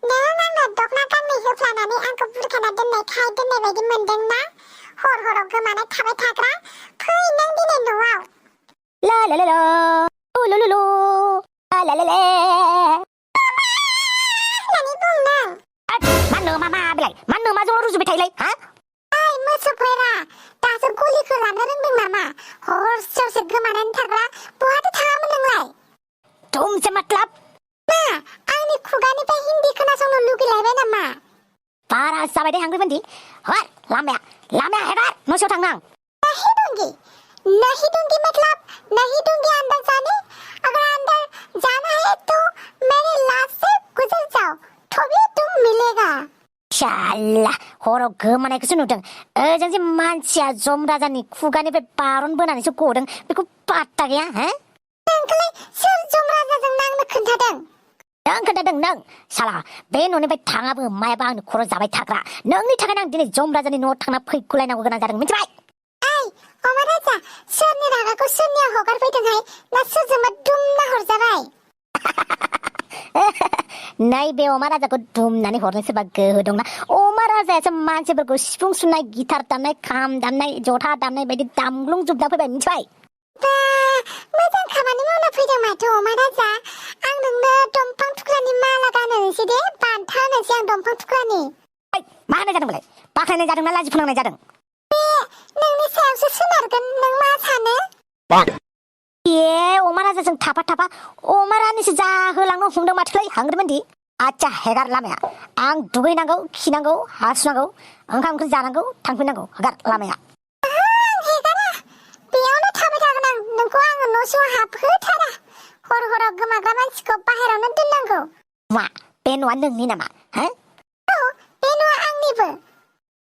नों आंनो दखना गांनै होफ्लानानै आंखौ बुरखाना दोननाय बायदि मोनदोंना? हराव गोमानाय थाबाय थाग्रा, फै नों दिनै न'आव। ला ला ला ला ला ला ला ला ला ला होननानै बुं नों। मानो मा बेलाय? मानो मा ज'ल रुजुबाय थायोलाय? हा? ओइ मोसौफोरा, दासो गलिखौ लानो रोंदों नामा? हरसेयावसो गोमानानै थाग्रा, बहाथो थाङामोन नोंलाय? तुमसे मतलब? मा, आंनि खुगानिफ्राय हिन्दी खोनासंनो लुगैलायबाय नामा? बारा जाबाय दे हांग्रिमोनदि। हर लामाया हेगार, न'सियाव थांनो आं। नहीं दूंगी मतलब नहीं दूंगी अंदर जाने। अगर अंदर जाना है तो मेरे लाश से गुजर जाओ, तभी तुम मिलेगा। शाला, हराव गोमानायखौसो नुदों। ओजों जे मानसिया जम राजानि खुगानिफ्राय बारन बोनानैसो गदों, बेखौ पात्ता गैया, हो? नोंखौलाय सोर जम राजाजों नांनो खोन्थादों? नों खोन्थादों नों। साला, बे न'निफ्राय थाङाबो मायाबा आंनो खर' जाबाय थाग्रा। नोंनि थाखायनो आं दिनै जम राजानि न'आव थांना फैखुलायनांगौ गोनां जादों, मिथिबाय? अमा राजा, सोरनि रागाखौ सोरनिया हगारफैदोंहाय, ना सोरजोंबा दुमना हरजाबाय? नैबे अमा राजाखौ दुमनानै हरनो सोरबा गोहो दंना? अमा राजायासो मानसिफोरखौ सिफुं सुनाय, गिटार दामनाय, खाम दामनाय, जथा दामनाय बायदि दामग्लुंजोबना फैबाय, मिथिबाय? बा, मोजां खामानि मावना फैदों माथो अमा राजा। आं नोंनो दंफां थुख्रानि माला गानहोनोसै दे, बान्था होनोसै आं दंफां थुख्रानि। मा होनाय जादोंमोनलाय? बाख्नायनाय जादोंना लाजि फोनांनाय जादों? नोंनि सायावसो सोनारगोन, नों मा सानो? अमा राजाजों थाफा अमा रानिसो जाहोलांनो हमदों माथोलाय हांग्रिमोनदि। आच्छा, हेगार लामाया। आं दुगैनांगौ, खिनांगौ, हासुनांगौ, ओंखाम ओंख्रि जानांगौ, थांफिननांगौ, हेगार लामाया। हेगारा, बेयावनो थाबाय थागोन आं। नोंखौ आङो न' सिङाव हाबहोथारा। हराव गोमाग्रा मानसिखौ बाहेरावनो दोननांगौ। मा, बे न'आ नोंनि नामा? हो? औ, बे न'आ आंनिबो।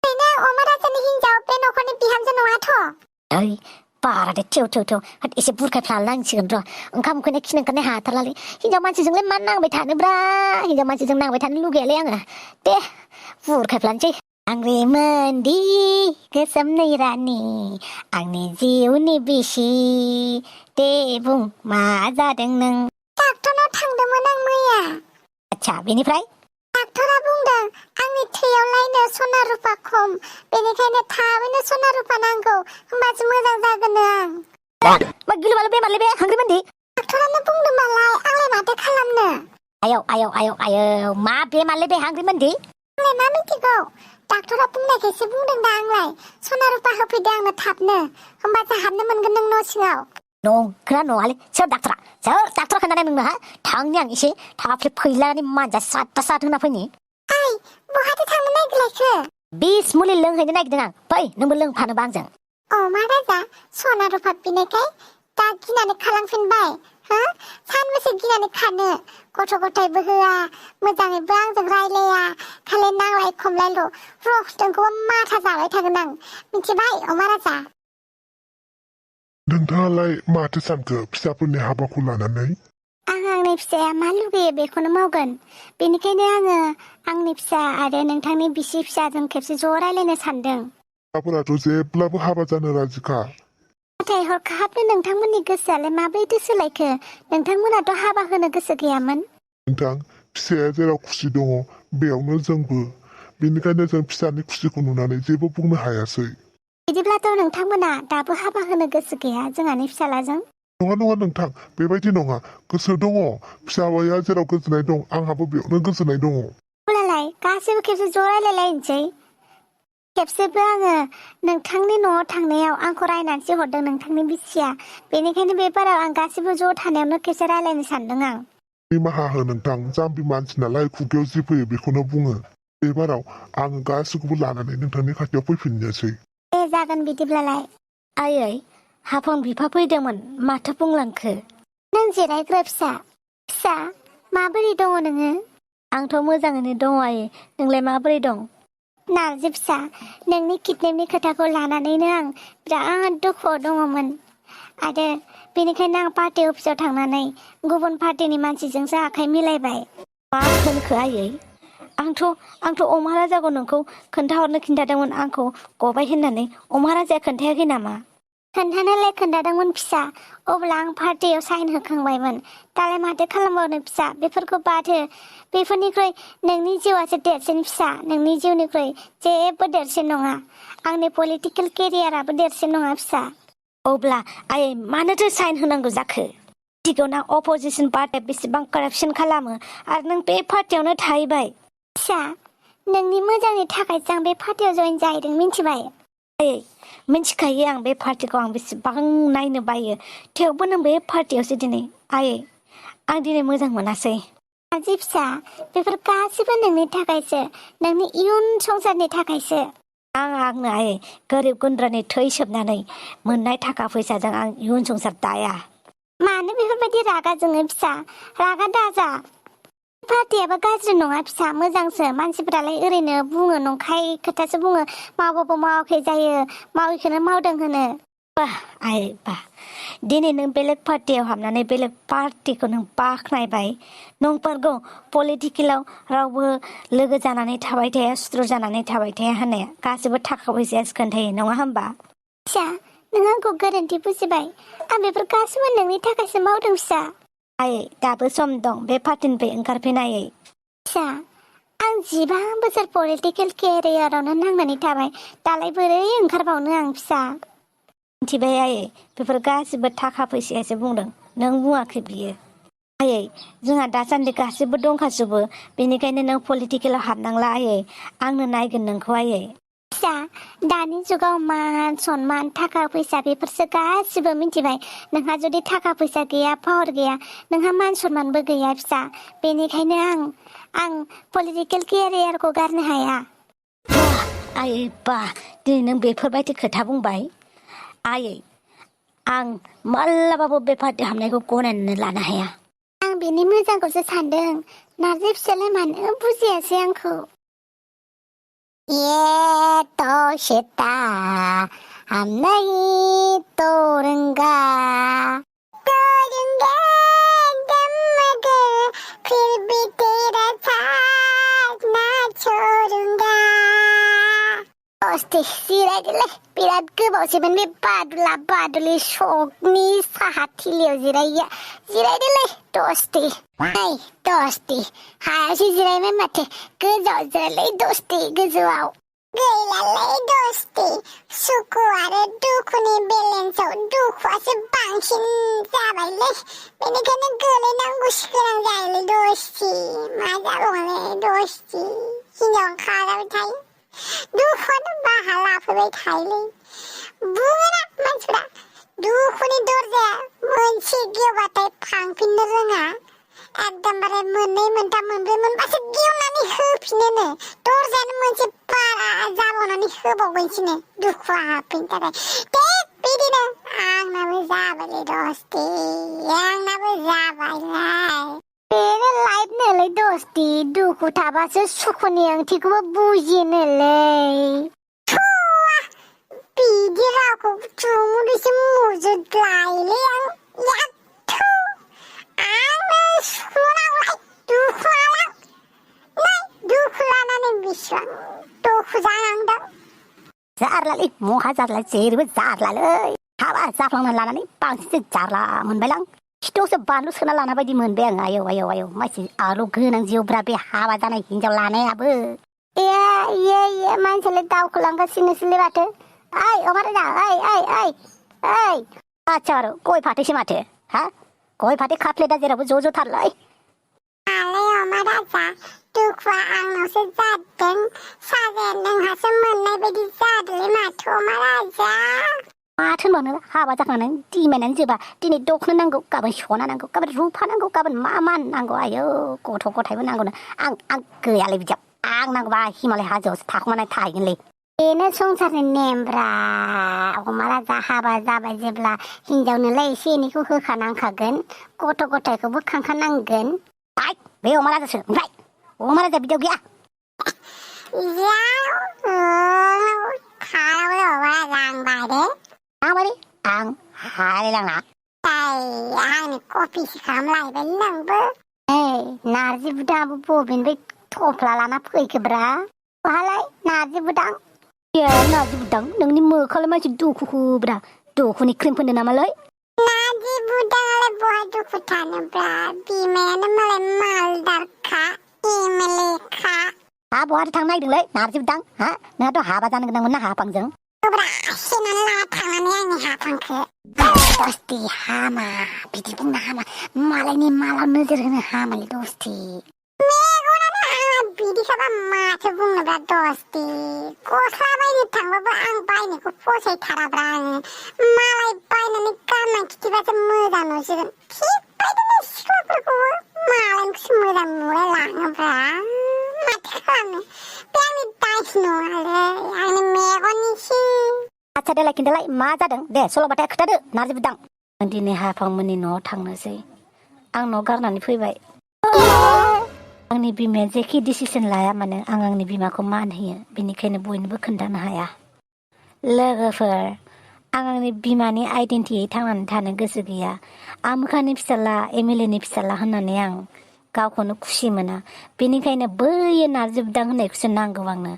ओरैनो अमा राजानि हिनजाव, बे न'खरनि बिहामजो नङाथ'। ओइ, बारा दे थेव एसे बुरखायफ्लानांसिगोन र'। ओंखाम उखैनाय खिनो ओंखारनाय हाथारलालै। हिनजाव मानसिजोंलाय मा नांबाय थानोब्रा? हिनजाव मानसिजों नांबाय थानो लुगैयालै आङो। दे, बुरखायफ्लानोसै। हांग्रिमोनदि गोसोमनि रानि, आंनि जिउनि बिसि, दे बुं मा जादों नों? डाक्टरनाव थांदोंमोन आं मैया। आच्छा, बेनिफ्राय? डाक्टरा बुंदों आंनि थैयाव लायनो सना रुपा खम, बेनिखायनो थाबैनो सना रुपा नांगौ, होमबासो मोजां जागोननो आं। मा गिलु-बालु बेमारलै बे हांग्रिमोनदि? डाक्टरानो बुंदोंमालाय, आंलाय माथो खालामनो? आयौ, मा बेमारलै बे हांग्रिमोनदि? आंलाय मा मिथिगौ? डाक्टरा बुंनायखायसो बुंदों दा आंलाय। सना रुपा होफैदो आंनो थाबनो, होमबासो हाबनो मोनगोन नों न' सिङाव। नंगौना नङालै? सोर डाक्टरा खोन्थानाय नोंनो? हा? थांनि आं एसे थाफ्ले फैलानानै मानजा साद होना फैनि। ओइ, बहाथो थांनो नागिरलायखो? बिस मुलि लोंहैनो नागिरदों आं। फै, नोंबो लोंफानोबा आंजों। अमा राजा, सना रुपा बिनायखाय दा गिनानै खालामफिनबाय? हो? सानबेसे गिनानै खानो? गथ' गथायबो होआ, मोजाङैबो आंजों रायलाया, खालि नांलाय खमलायल'। नोंखौबा माथा जाबाय थागोन आं, मिथिबाय अमा राजा? नोंथाङालाय माथो सानखो फिसाफोरनि हाबाखौ लानानै? आं आंनि फिसाया मा लुगैयो बेखौनो मावगोन। बेनिखायनो आङो आंनि फिसा आरो नोंथांनि बिसि फिसाजों खेबसे ज' रायलायनो सानदों। फिसाफोराथ' जेब्लाबो हाबा जानो राजिखा। नाथाय हरखाबनो नोंथांमोननि गोसोआलाय माबोरैथो सोलायखो? नोंथांमोनाथ' हाबा होनो गोसो गैयामोन। नोंथां, फिसाया जेराव खुसि दङ बेयावनो जोंबो। बेनिखायनो जों फिसानि खुसिखौ नुनानै जेबो बुंनो हायासै। बिदिब्लाथ' नोंथांमोना दाबो हाबा होनो गोसो गैया जोंहानि फिसालाजों? नङा नोंथां, बेबायदि नङा। गोसो दङ। फिसाया जेराव गोजोननाय दं, आंहाबो बेयावनो गोजोननाय दङ। अब्लालाय गासैबो खेबसे ज' रायलायलायनोसै। खेबसेबो आङो नोंथांनि न'आव थांनायाव आंखौ रायनानैसो हरदों नोंथांनि बिसिया। बेनिखायनो बे बाराव आं गासैबो ज' थानायावनो खेबसे रायलायनो सानदों आं। निमाहा हो नोंथां, जाम्बि मानसि नालाय खुगायाव जि फैयो बेखौनो बुङो। बे बाराव आङो गासैखौबो लानानै नोंथांनि खाथियाव फैफिननोसै। दे जागोन बिदिब्लालाय। आयै, हाफां बिफा फैदोंमोन, माथो बुंलांखो? नों जिरायग्रो फिसा, माबोरै दङ नोङो? आंथ' मोजाङैनो दङ आयै, नोंलाय माबोरै दं? नारजि फिसा, नोंनि किडनेपनि खोथाखौ लानानैनो आं बिराद दुखुआव दङमोन। आरो बेनिखायनो आं पार्टि अफिसाव थांनानै गुबुन पार्टिनि मानसिजोंसो आखाइ मिलायबाय। मा होनखो आयै? आंथ' अमा राजाखौ नोंखौ खोन्थाहरनो खिन्थादोंमोन आंखौ गबाय होननानै। अमा राजाया खोन्थायाखै नामा? खोन्थानायलाय खोन्थादोंमोन फिसा अब्ला आं पार्टियाव साइन होखांबायमोन दालाय माथो खालामबावनो फिसा बेफोरखौ बाद हो बेफोरनिख्रुइ नोंनि जिउआसो देरसिन फिसा नोंनि जिउनिख्रुइ जेबो देरसिन नङा आंनि पलिटिकेल केरियाराबो देरसिन नङा फिसा अब्ला आयै मानोथो साइन होनांगौ जाखो दिगौना अपोजिसन पार्टिया बेसेबां कारापसन खालामो आरो नों बे पार्टियावनो थाहैबाय फिसा नोंनि मोजांनि थाखायसो आं बे पार्टियाव जइन जाहैदों मिन्थिबाय आयै मिन्थिखायो आं बे पार्टिखौ आं बेसेबां नायनो बायो थेवबो नों बे पार्टियावसो दिनै आयै आं दिनै मोजां मोनासै नार्जि फिसा बेफोर गासिबो नोंनि थाखायसो नोंनि इयुन संसारनि थाखायसो आंनो आयै गोरिब गुन्द्रानि थै सोबनानै मोननाय थाखा फैसाजों आं इयुन संसार दाया मानो बेफोरबायदि रागा जोङो फिसा रागा दाजा पार्टियाबो गाज्रि नङा फिसा मोजांसो मानसिफोरालाय ओरैनो बुङो नंखाय खोथासो बुङो मावबाबो मावाखै जायो मावैखौनो मावदों होनो बाह आयै बाह दिनै नों बेलेग पार्टियाव हाबनानै बेलेग पार्टिखौ नों बाख्नायबाय नंमारगौ पलिटिकेलाव रावबो लोगो जानानै थाबाय थाया सुथ्रु जानानै थाबाय थाया होननाया गासिबो थाखा फैसायासो खोन्थायो नङा होमबा फिसा नों आंखौ गोरोन्थि बुजिबाय आं बेफोर गासिबो नोंनि थाखायसो मावदों फिसा आयै दाबो सम दं बे पार्टिनिफ्राय ओंखारफिनायै फिसा आं 15 बोसोर पलिटिकेल केरियारावनो नांनानै थाबाय दालाय बोरै ओंखारबावनो आं फिसा मिथिबाय आयै बेफोर गासिबो थाखा फैसायासो बुंदों नों बुङाखै बियो आयै जोंहा दासान्दि गासिबो दंखाजोबो बेनिखायनो नों पलिटिकेलाव हाबनांला आयै आंनो नायगोन नोंखौ आयै फिसा दानि जुगाव मान सनमान थाखा फैसा बेफोरसो गासिबो मिथिबाय नोंहा जुदि थाखा फैसा गैया पावार गैया नोंहा मान सनमानबो गैया फिसा बेनिखायनो आं पलिटिकेल केरियारखौ गारनो हाया आयै बाह दिनै नों बेफोरबायदि खोथा बुंबाय आयै आं माब्लाबाबो बे पार्टियाव हाबनायखौ गनायनानै लानो हाया आं बेनि मोजांखौसो सानदों नार्जि फिसालाय मानो बुजियासै आंखौ ये तो शिता हम नहीं तोड़ेंगे दम मगर फिर भी तेरा साथ ना छोड़ूंगा जिरायदोलै बिराद गोबावसैमोन बे बादुलि सकनि साहा थिलियाव जिरायदोलै दसथि नै दसथि हायावसो जिरायबाय माथो गोजौआव जिरायलै दसथि गोजौआव गैलालै दसथि सुखु आरो दुखुनि बेलेन्सआव दुखुआसो बांसिन जाबायलै बेनिखायनो गोलैनांगौसो गोनां जायोलै दसथि मा जाबावनो दसथि हिनजाव ओंखाराबाय थायो दुखुआनो बाहा लाफैबाय थायोलै बुङोना मानसिफोरा दुखुनि दरजाया मोनसे गेवबाथाय फांफिननो रोङा एकदमबारे मोननै मोनथाम मोनब्रै मोनबासो गेवनानै होफिनोनो दरजायानो मोनसे बारा जाबावनानै होबावगोनसोनो दुखुआ हाबफैनो थाखाय थिग बिदिनो आंनाबो जाबायलै दसथि आंनाबो जाबायलाय बेनो लाइफ नोलै दसथि दुखु थाबासो सुखुनि ओंथिखौबो बुजिनोलै बिदि रावखौ जुमुदैसो मुजुदलायोलै आं याथु आंनो सुखु नांलाय दुखु नांला नै दुखु लानानै बेसेबां दुखु जानांदों जारलालै महा जारला जेरैबो जारलालै हाबा जाफ्लांना लानानै बांसिनसो जारला मोनबायलां खिथौसो बानलु सोना लाना बायदि मोनबाय आं आयौ मानसि आलु गोनां जिउब्रा बे हाबा जानाय हिनजाव लानायाबो ए मानसियालाय दावखोलांगासिनोसोलै माथो ओइ अमा राजा ओइ आच्छा आरो गय फाथैसो माथो हा गय फाथै खाफ्लेदा जेरावबो ज' थारलाय आलै अमा राजा दुखुआ आंनावसो जादों साजाया नोंहासो मोननाय बायदि जादोंलै माथो अमा राजा माथो होनबावनो हाबा जाखांनानै दिमायनानै जोबा दिनै दखना नांगौ गाबोन सना नांगौ गाबोन रुफा नांगौ गाबोन मा नांगौ आयौ गथ' गथायबो नांगौनो आं गैयालै बिदियाव आं नांगौबा हिमालय हाजोआवसो थाखुमानानै थाहैगोनलै बेनो संसारनि नेमब्रा अमा राजा हाबा जाबाय जेब्ला हिनजावनोलाय एसे एनैखौ होखानांखागोन गथ' गथायखौबो खांखानांगोन बे अमा राजासो ओमफ्राय अमा राजा बिदियाव गैया आं हालायलाङा आंनि कफिसो खालामलायबाय नोंबो नार्जि बुदाङाबो बबेनिफ्राय थफ्ला लाना फैखोब्रा बहालाय नार्जि बुदां नार्जि बुदां नोंनि मोखांलाय मानसि दुखु होब्रा दुखुनि क्रिम फोनदो नामालै नार्जि बुदाङालाय बहा दुखु थानोब्रा बिमायानो मालाय मालदारखा एमएलएखा बहा थांनो नागिरदोंलै नार्जि बुदां हा नोंहाथ' हाबा जानो गोनांमोन ना हाफांजों ब्रा सेनानै लाना थांनानै आंनि हाफांखो दस्ति हामा बिदि बुंनो हामा मालायनि मालाव नोजोर होनो हामालै दस्ति मेगनानो आंना बिदिखाबा माथो बुंनोब्रा दस्ति गस्ला बायनो थांबाबो आं बायनायखौ फसायथाराब्रा आङो मालाय बायनानै गाननानै खिथिबासो मोजां नुसिगोन थिग बायदिनो सिख्लाफोरखौबो मालायनिखौसो मोजां नुलायलाङोब्रा माथो खालामनो बे आंनि दायस नङालै आंनि मेगननिसो आच्छा देलाय खिन्थालाय मा जादों दे सल'बाथाया खोथादो नार्जि बुदां दिनै हाफांमोननि न'आव थांनोसै आं न' गारनानै फैबाय आंनि बिमाया जेखि डिसिसन लाया मानो आं आंनि बिमाखौ मान होयो बेनिखायनो बयनोबो खोन्थानो हाया लोगोफोर आं आंनि बिमानि आइडेन्टियै थांनानै थानो गोसो गैया आमोखानि फिसाला एमएलएनि फिसाला होननानै आं गावखौनो खुसि मोना बेनिखायनो बै नार्जि बुदां होननायखौसो नांगौ आंनो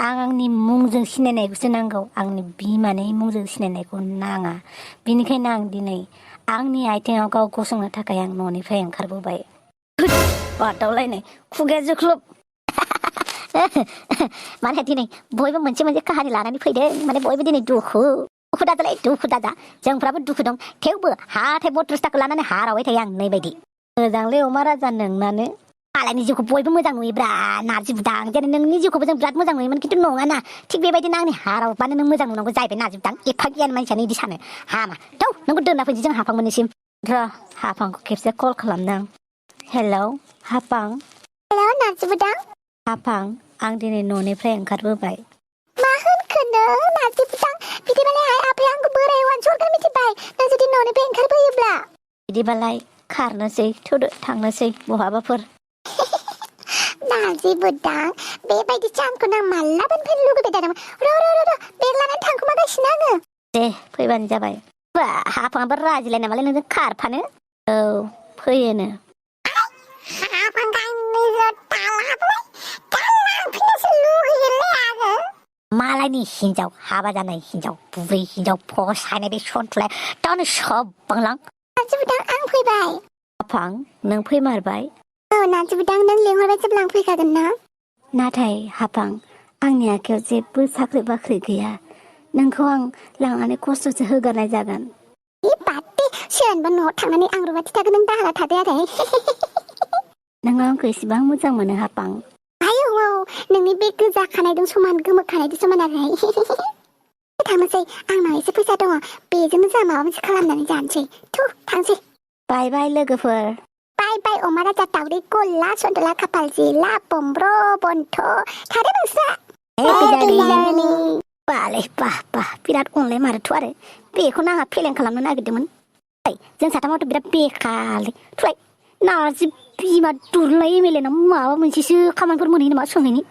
आं आंनि मुंजों सिनायनायखौसो नांगौ आंनि बिमानि मुंजों सिनायनायखौ नाङा बेनिखायनो आं दिनै आंनि आथिङाव गाव गसंनो थाखाय आं न'निफ्राय ओंखारबोबाय बादावलायनाय खुगाया जोख्लोब माने दिनै बयबो मोनसे मोनसे काहानि लानानै फैदों माने बयबो दिनै दुखु दाजालाय दुखु दाजा जोंफ्राबो दुखु दं थेवबो हाथाय बथ्रसथाखौ लानानै हारावबाय थायो आं नै बायदि मोजांलै अमा राजा नोंनानो मालायनि जिउखौ बयबो मोजां नुयोब्रा नार्जि बुदां जेरै नोंनि जिउखौबो जों बिराद मोजां नुयोमोन खिन्थु नङाना थिग बेबायदिनो आंनि हारावबानो नों मोजां नुनांगौ जाहैबाय नार्जि बुदां एफा गियान मानसियानो इदि सानो हामा थौ नोंखौ दोनना फैनोसै जों हाफांमोननिसिम र' हाफांखौ खेबसे कल खालामदों हेलौ हाफां हेलौ नार्जि बुदां हाफां आं दिनै न'निफ्राय ओंखारबोबाय मा होनखो नों नार्जि बुदां बिदिबालाय आफाया आंखौ बोराय हौवानि सरखार मिथिबाय नों जुदि न'निफ्राय ओंखारबोयोब्ला बिदिबालाय खारनोसै थुदो थांनोसै बहाबाफोर नार्जि बुदां बेबायदि चान्सखौ आं मालाबानिफ्रायनो लुगैबाय थादोंमोन र' बेग लानानै थांखोमागासिनो आङो दे फैबानो जाबाय बा हाफांआबो राजिलाय नामालाय नोंजों खारफानो औ फैयोनो मालायनि हिन्जाव हाबा जानाय हिन्जाव बुरै हिन्जाव फसायनाय बे सन्थुलाय दानो सब बांलां नार्जि बुदां आं फैबाय हाफां नों फैमारबाय औ नार्जि बुदां नों लेंहरबाय जेब्ला आं फैखागोन ना नाथाय हाफां आंनि आखायाव जेबो साख्रि बाख्रि गैया नोंखौ आं लांनानै खस्थ'सो होगारनाय जागोन बादे सोरानबा न'आव थांनानै आं रुवाथि थागोन नों दाहाला थादो आरो नों आंखौ एसेबां मोजां मोनो हाफां आयौ औ नोंनि बे गोजा खानायजों समान गोमो खानायजों समान आरो थांनोसै आंनाव एसे फैसा दङ बेजोंनो जों माबा मोनसे खालामनानै जानोसै थु थांसै बाय बाय लोगोफोर बाय बाय अमा राजा दावदै गल्ला सन्दला खाफाल जिला बम्ब्र बन्थ' थादो नोंस्रा बालाय बा बिराद अनलाय मारोथ' आरो बेखौनो आंहा फेलें खालामनो नागिरदोंमोन जों साथामावथ' बिराद बेखारलै थुलाय नार्जि बिमा दुरलाय एमएलएनाव माबा मोनसेसो खामानिफोर मोनहैयो नामा सोंहैनि